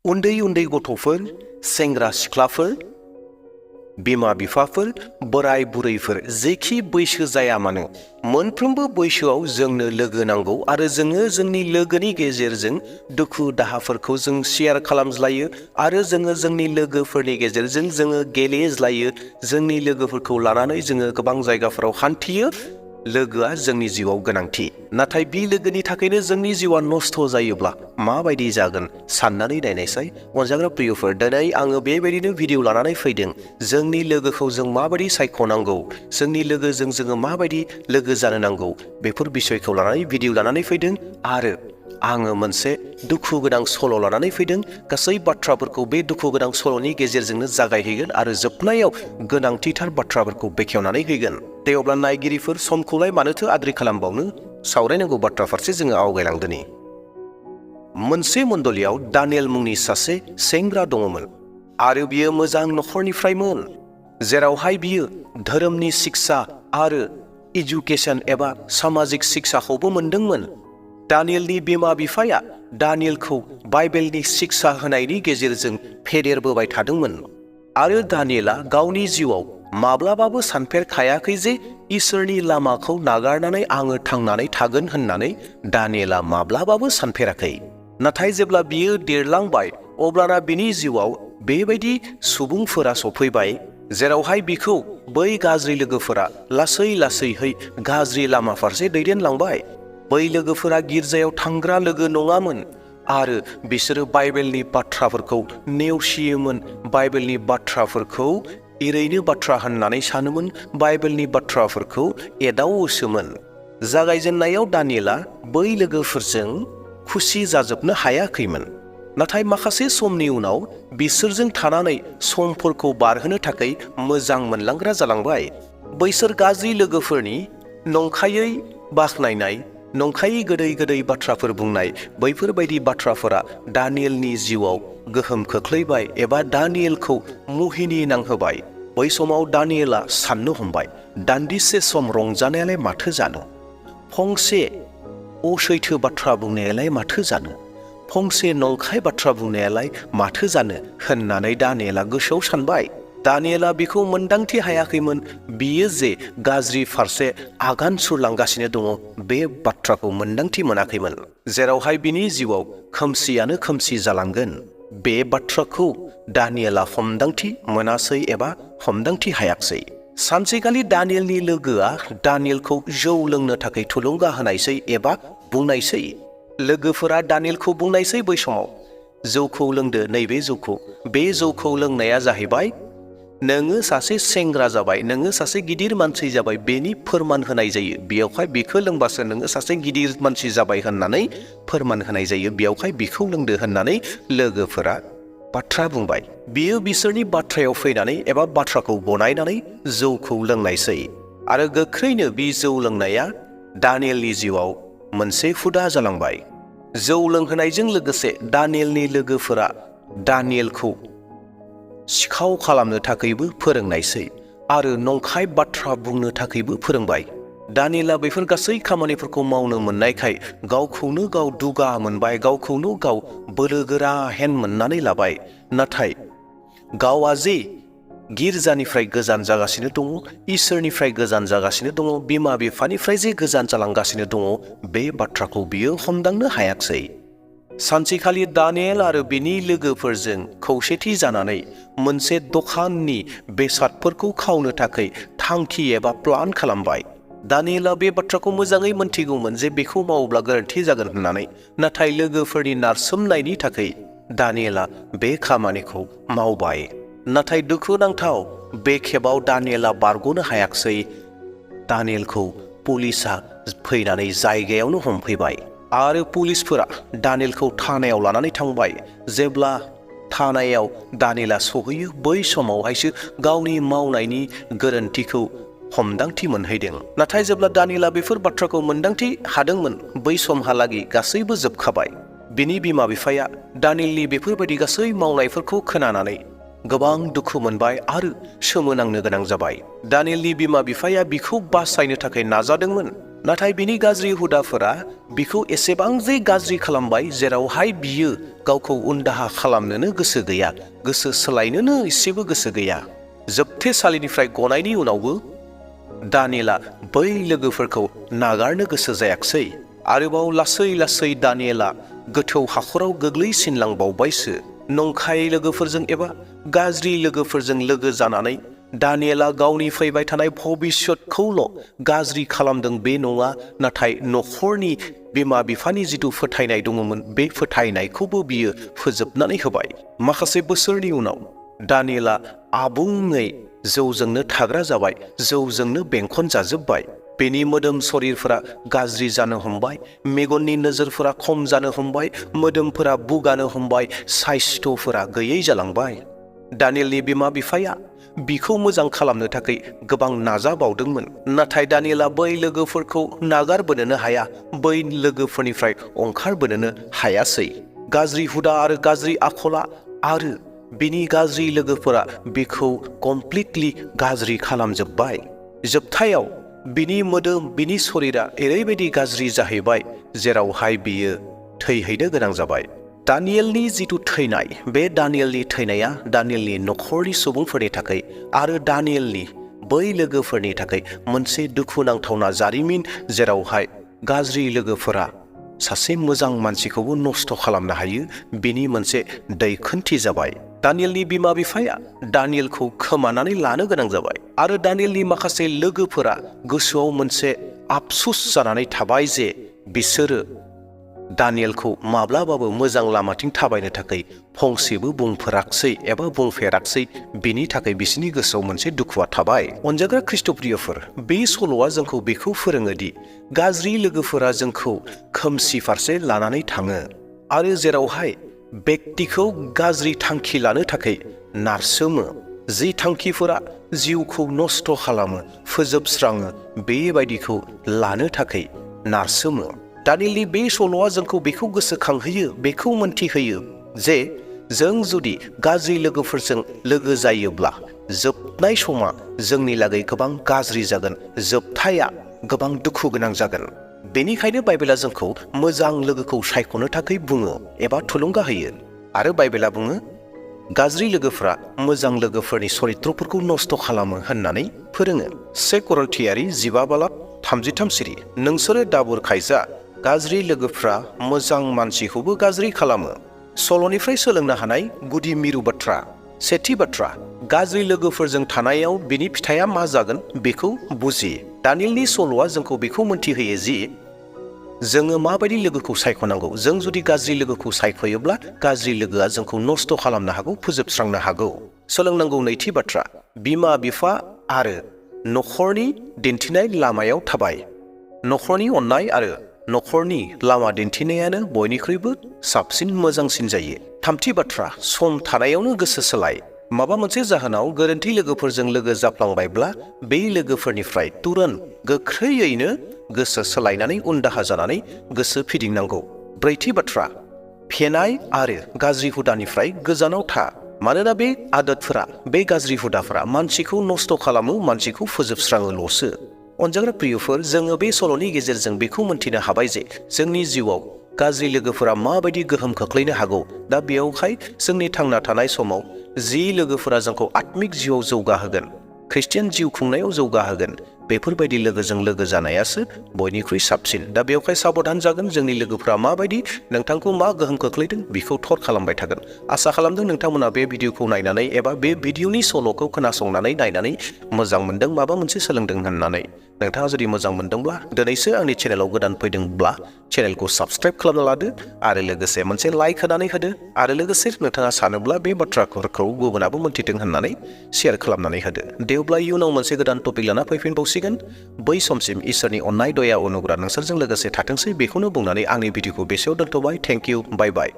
उन्दै उन्दै गथ'फोर, सेंग्रा सिख्लाफोर, बिमा बिफाफोर, बोराय बुरैफोर जेखि बैसो जाया मानो मोनफ्रोमबो बैसोआव जोंनो लोगो नांगौ आरो जोङो जोंनि लोगोनि गेजेरजों दुखु दाहाफोरखौ जों शेयार खालामज्लायो आरो जोङो जोंनि लोगोफोरनि गेजेरजों जोङो गेलेज्लायो। जोंनि लोगोफोरखौ लानानै जोङो गोबां जायगाफोराव हान्थियो। लोगोआ जोंनि जिउआव गोनांथि। नाथाय बे लोगोनि थाखायनो जोंनि जिउआ नस्थ' जायोब्ला माबायदि जागोन साननानै नायनायसाय अनजाग्रा प्रियफोर, दिनै आङो बेबायदिनो भिडिअ लानानै फैदों। जोंनि लोगोखौ जों माबायदि सायख'नांगौ, जोंनि लोगोजों जोङो माबायदि लोगो जानो नांगौ, बेफोर बिसयखौ लानानै भिडिअ लानानै फैदों आरो आङो मोनसे दुखु गोनां सल' लानानै फैदों। गासै बाथ्राफोरखौ बे दुखु गोनां सल'नि गेजेरजोंनो जागायहैगोन आरो जोबनायाव गोनांथिथार बाथ्राफोरखौ बेखेवनानै होगोन। दे अब्ला नायगिरिफोर, समखौलाय मानोथो आद्रि खालामबावनो, सावरायनांगौ बाथ्रा फारसे जोङो आवगायलांदोनि। मोनसे मण्डलीयाव दानियेल मुंनि सासे सेंग्रा दङमोन आरो बियो मोजां नखरनिफ्रायमोन, जेरावहाय बियो धोरोमनि शिक्षा आरो इडुकेसन एबा सामाजिक शिक्षाखौबो मोनदोंमोन। दानियेलनि बिमा बिफाया दानियेलखौ बाइबेलनि शिक्षा होनायनि गेजेरजों फेदेरबोबाय थादोंमोन आरो दानियेला गावनि जिउआव माब्लाबाबो सानफेरखायाखै जे इसोरनि लामाखौ नागारनानै आङो थांनानै थागोन होननानै दानियेला माब्लाबाबो सानफेराखै। नाथाय जेब्ला बियो देरलांबाय अब्लाना बिनि जिउआव बेबायदि सुबुंफोरा सफैबाय जेरावहाय बिखौ बै गाज्रि लोगोफोरा लासै लासैहै गाज्रि लामा फारसे दैदेनलांबाय। बै लोगोफोरा गिर्जायाव थांग्रा लोगो नङामोन आरो बिसोरो बाइबेलनि बाथ्राफोरखौ नेवसियोमोन, बाइबेलनि बाथ्राफोरखौ ओरैनो बाथ्रा होननानै सानोमोन, बाइबेलनि बाथ्राफोरखौ एदावोसोमोन। जागायजेननायाव दानियेला बै लोगोफोरजों खुसि जाजोबनो हायाखैमोन। नाथाय माखासे समनि उनाव बिसोरजों थानानै समफोरखौ बारहोनो थाखाय मोजां मोनलांग्रा जालांबाय। बैसोर गाज्रि लोगोफोरनि नंखायै बाख्नायनाय, नंखायै गोदै गोदै बाथ्राफोर बुंनाय, बैफोरबायदि बाथ्राफोरा दानियेलनि जिउआव गोहोम खोख्लैबाय एबा दानियेलखौ मुहिनि नांहोबाय। बै समाव दानियेला साननो हमबाय, दान्दिसे सम रंजानायालाय माथो जानो, फंसे असैथो बाथ्रा बुंनायालाय माथो जानो, फंसे नंखाय बाथ्रा बुंनायालाय माथो जानो होननानै दानियेला गोसोआव सानबाय। दानियेला बेखौ मोनदांथि हायाखैमोन बियो जे गाज्रि फारसे आगान सुरलांगासिनो दङ, बे बाथ्राखौ मोनदांथि मोनाखैमोन, जेरावहाय बिनि जिउआव खोमसियानो खोमसि जालांगोन। बे बाथ्राखौ दानियेला हमदांथि मोनासै एबा हमदांथि हायाखसै। सानसेखालि दानियेलनि लोगोआ दानियेलखौ जौ लोंनो थाखाय थुलुंगा होनायसै एबा बुंनायसै। लोगोफोरा दानियेलखौ बुंनायसै बै समाव, जौखौ लोंदो, नैबे जौखौ, बे जौखौ लोंनाया जाहैबाय नोङो सासे सेंग्रा जाबाय, नोङो सासे गिदिर मानसि जाबाय, बेनि फोरमान होनाय जायो। बेयावहाय बिखौ लोंबासो नोङो सासे गिदिर मानसि जाबाय होननानै फोरमान होनाय जायो, बेयावहाय बिखौ लोंदो होननानै लोगोफोरा बाथ्रा बुंबाय। बियो बिसोरनि बाथ्रायाव फैनानै एबा बाथ्राखौ गनायनानै जौखौ लोंनायसै आरो गोख्रैनो बे जौ लोंनाया दानियेलनि जिउआव मोनसे हुदा जालांबाय। जौ लोंहोनायजों लोगोसे दानियेलनि लोगोफोरा दानियेलखौ सिखाव खालामनो थाखायबो फोरोंनायसै आरो नंखाय बाथ्रा बुंनो थाखायबो फोरोंबाय। दानियेला बेफोर गासै खामानिफोरखौ मावनो मोननायखाय गावखौनो गाव दुगा मोनबाय, गावखौनो गाव बोलोगोरा हेन मोननानै लाबाय। नाथाय गावआ जे गिर्जानिफ्राय गोजान जागासिनो दङ, इसोरनिफ्राय गोजान जागासिनो दङ, बिमा बिफानिफ्राय जे गोजान जालांगासिनो दङ, बे बाथ्राखौ बियो हमदांनो हायाखसै। सानसेखालि दानियेल आरो बिनि लोगोफोरजों खौसेथि जानानै मोनसे दखाननि बेसादफोरखौ खावनो थाखाय थांखि एबा प्लान खालामबाय। दानियेला बे बाथ्राखौ मोजाङै मोनथिगौमोन जे बेखौ मावोब्ला गोरोन्थि जागोन होननानै, नाथाय लोगोफोरनि नारसोमनायनि थाखाय दानियेला बे खामानिखौ मावबाय। नाथाय दुखुनांथाव, बे खेबाव दानियेला बारग'नो हायाखसै। दानियेलखौ पुलिसआ फैनानै जायगायावनो हमफैबाय आरो पुलिसफोरा दानियेलखौ थानायाव लानानै थांबाय। जेब्ला थानायाव दानियेला सहैयो, बै समावहायसो गावनि मावनायनि गोरोन्थिखौ हमदांथि मोनहैदों। नाथाय जेब्ला दानियेला बेफोर बाथ्राखौ मोनदांथि हादोंमोन, बै समहालागै गासैबो जोबखाबाय। बिनि बिमा बिफाया दानियेलनि बेफोरबायदि गासै मावनायफोरखौ खोनानानै गोबां दुखु मोनबाय आरो सोमोनांनो गोनां जाबाय। दानियेलनि बिमा बिफाया बिखौ बासायनो थाखाय नाजादोंमोन, नाथाय बिनि गाज्रि हुदाफोरा बिखौ एसेबां जे गाज्रि खालामबाय जेरावहाय बियो गावखौ उनदाहा खालामनोनो गोसो गैया, गोसो सोलायनोनो एसेबो गोसो गैया। जोबथेसालिनिफ्राय गनायनि उनावबो दानियेला बै लोगोफोरखौ नागारनो गोसो जायाखसै। आरोबाव लासै लासै दानियेला गोथौ हाखराव गोग्लैसिनलांबावबायसो। नंखाय लोगोफोरजों एबा गाज्रि लोगोफोरजों लोगो जानानै दानियेला गावनि फैबाय थानाय भबिष्यतखौल' गाज्रि खालामदों बे नङा, नाथाय नखरनि बिमा बिफानि जिथु फोथायनाय दङमोन बे फोथायनायखौबो बियो फोजोबनानै होबाय। माखासे बोसोरनि उनाव दानियेला आबुङै जौजोंनो थाग्रा जाबाय, जौजोंनो बेंखन जाजोब्बाय। बेनि मोदोम शरीरफोरा गाज्रि जानो हमबाय, मेगननि नोजोरफोरा खम जानो हमबाय, मोदोमफोरा बुगानो हमबाय, साइस्थ'फोरा गैयै जालांबाय। दानियेलनि बिमा बिफाया बिखौ मोजां खालामनो थाखाय गोबां नाजाबावदोंमोन, नाथाय दानियेला बै लोगोफोरखौ नागारबोनोनो हाया, बै लोगोफोरनिफ्राय ओंखारबोनोनो हायासै। गाज्रि हुदा आरो गाज्रि आखला आरो बिनि गाज्रि लोगोफोरा बिखौ कमप्लिटलि गाज्रि खालामजोब्बाय। जोबथायाव बिनि मोदोम, बिनि शरीरा ओरैबायदि गाज्रि जाहैबाय जेरावहाय बियो थैहैनो गोनां जाबाय। दानियेलनि जिथु थैनाय, बे दानियेलनि थैनाया दानियेलनि नखरनि सुबुंफोरनि थाखाय आरो दानियेलनि बै लोगोफोरनि थाखाय मोनसे दुखुनांथावना जारिमिन, जेरावहाय गाज्रि लोगोफोरा सासे मोजां मानसिखौबो नस्थ' खालामनो हायो, बिनि मोनसे दैखोनथि जाबाय। दानियेलनि बिमा बिफाया दानियेलखौ खोमानानै लानो गोनां जाबाय आरो दानियेलनि माखासे लोगोफोरा गोसोआव मोनसे आफसुस जानानै थाबाय जे बिसोरो दानियेलखौ माब्लाबाबो मोजां लामाथिं थाबायनो थाखाय फंसेबो बुंफेराखसै एबा बुंफेराखसै। बिनि थाखाय बिसोरनि गोसोआव मोनसे दुखुआ थाबाय। अनजाग्रा ख्रिस्ट'प्रियफोर, बे सल'आ जोंखौ बेखौ फोरोङोदि गाज्रि लोगोफोरा जोंखौ खोमसि फारसे लानानै थाङो आरो जेरावहाय बेक्तिखौ गाज्रि थांखि लानो थाखाय नारसोमो, जि थांखिफोरा जिउखौ नस्थ' खालामो, फोजोबस्राङो, बेबायदिखौ लानो थाखाय नारसोमो। दानियेलनि बे सल'आ जोंखौ बेखौ गोसोखांहोयो, बेखौ मोन्थिहोयो जे जों जुदि गाज्रि लोगोफोरजों लोगो जायोब्ला जोबनाय समा जोंनि लागै गोबां गाज्रि जागोन, जोबथाया गोबां दुखु गोनां जागोन। बेनिखायनो बाइबेला जोंखौ मोजां लोगोखौ सायख'नो थाखाय बुङो एबा थुलुंगा होयो आरो बाइबेला बुङो गाज्रि लोगोफ्रा मोजां लोगोफोरनि चरित्रफोरखौ नस्थ' खालामो होननानै फोरोङो। 1 करिन्थियारि 15:33 सिरि, नोंसोरो दाबुरखायजा गाज्रि लोगोफ्रा मोजां मानसिखौबो गाज्रि खालामो। सल'निफ्राय सोलोंनो हानाय गुदि मिरु बाथ्रा। सेथि बाथ्रा, गाज्रि लोगोफोरजों थानायाव बिनि फिथाइया मा जागोन बेखौ बुजि। दानियेलनि सल'आ जोंखौ बेखौ मोन्थिहोयो जि जोङो माबायदि लोगोखौ सायख'नांगौ। जों जुदि गाज्रि लोगोखौ सायख'योब्ला गाज्रि लोगोआ जोंखौ नस्थ' खालामनो हागौ, फोजोबस्रांनो हागौ। सोलोंनांगौ नैथि बाथ्रा, बिमा बिफा आरो नखरनि दिन्थिनाय लामायाव थाबाय। नखरनि अननाय आरो नखरनि लामा दिन्थिनायानो बयनिख्रुइबो साबसिन मोजांसिन जायो। थामथि बाथ्रा, सम थानायावनो गोसो सोलाय। माबा मोनसे जाहोनाव गोरोन्थि लोगोफोरजों लोगो जाफ्लांबायब्ला बे लोगोफोरनिफ्राय तुरन्त गोख्रैयैनो गोसो सोलायनानै उनदाहा जानानै गोसो फिदिंनांगौ। ब्रैथि बाथ्रा, फेनाय आरो गाज्रि हुदानिफ्राय गोजानाव था। मानोना बे आदतफोरा, बे गाज्रि हुदाफोरा मानसिखौ नस्थ' खालामो, मानसिखौ फोजोबस्राङोल'सो। अनजाग्रा प्रियफोर, जोङो बे सल'नि गेजेरजों बेखौ मोन्थिनो हाबाय जे जोंनि जिउआव गाज्रि लोगोफोरा माबायदि गोहोम खोख्लैनो हागौ। दा बेयावहाय जोंनि थांना थानाय समाव जि लोगोफोरा जोंखौ आत्मिक जिउआव जौगाहोगोन, ख्रिस्टियान जिउ खुंनायाव जौगाहोगोन, बेफोरबायदि लोगोजों लोगो जानायासो बयनिख्रुइ साबसिन। दा बेवहाय साबधान जागोन, जोंनि लोगोफ्रा माबायदि नोंथांखौ मा गोहोम खोख्लैदों बेखौ थर खालामबाय थागोन। आसा खालामदों नोंथांमोना बे भिडिअखौ नायनानै एबा बे भिडिअनि सल'खौ खोनासंनानै नायनानै मोजां मोनदों, माबा मोनसे सोलोंदों होननानै। नोंथाङा जुदि मोजां मोनदोंब्ला, दिनैसो आंनि चेनेलाव गोदान फैदोंब्ला चेनेलखौ साबस्क्राइब खालामना लादो आरो लोगोसे मोनसे लाइक होनानै होदो आरो लोगोसे नोंथाङा सानोब्ला बे बाथ्राफोरखौ गुबुनाबो मोन्थिथों होननानै शेयार खालामनानै होदो। दे अब्ला इयुनाव मोनसे गोदान टपिक लाना फैफिनबावसिगोन। बै समसिम इसोरनि अननाय, दया, अनुग्रह नोंसोरजों लोगोसे थाथोंसै बेखौनो बुंनानै आंनि भिडिअखौ बेसेयाव दोनथ'बाय। Thank you, bye bye.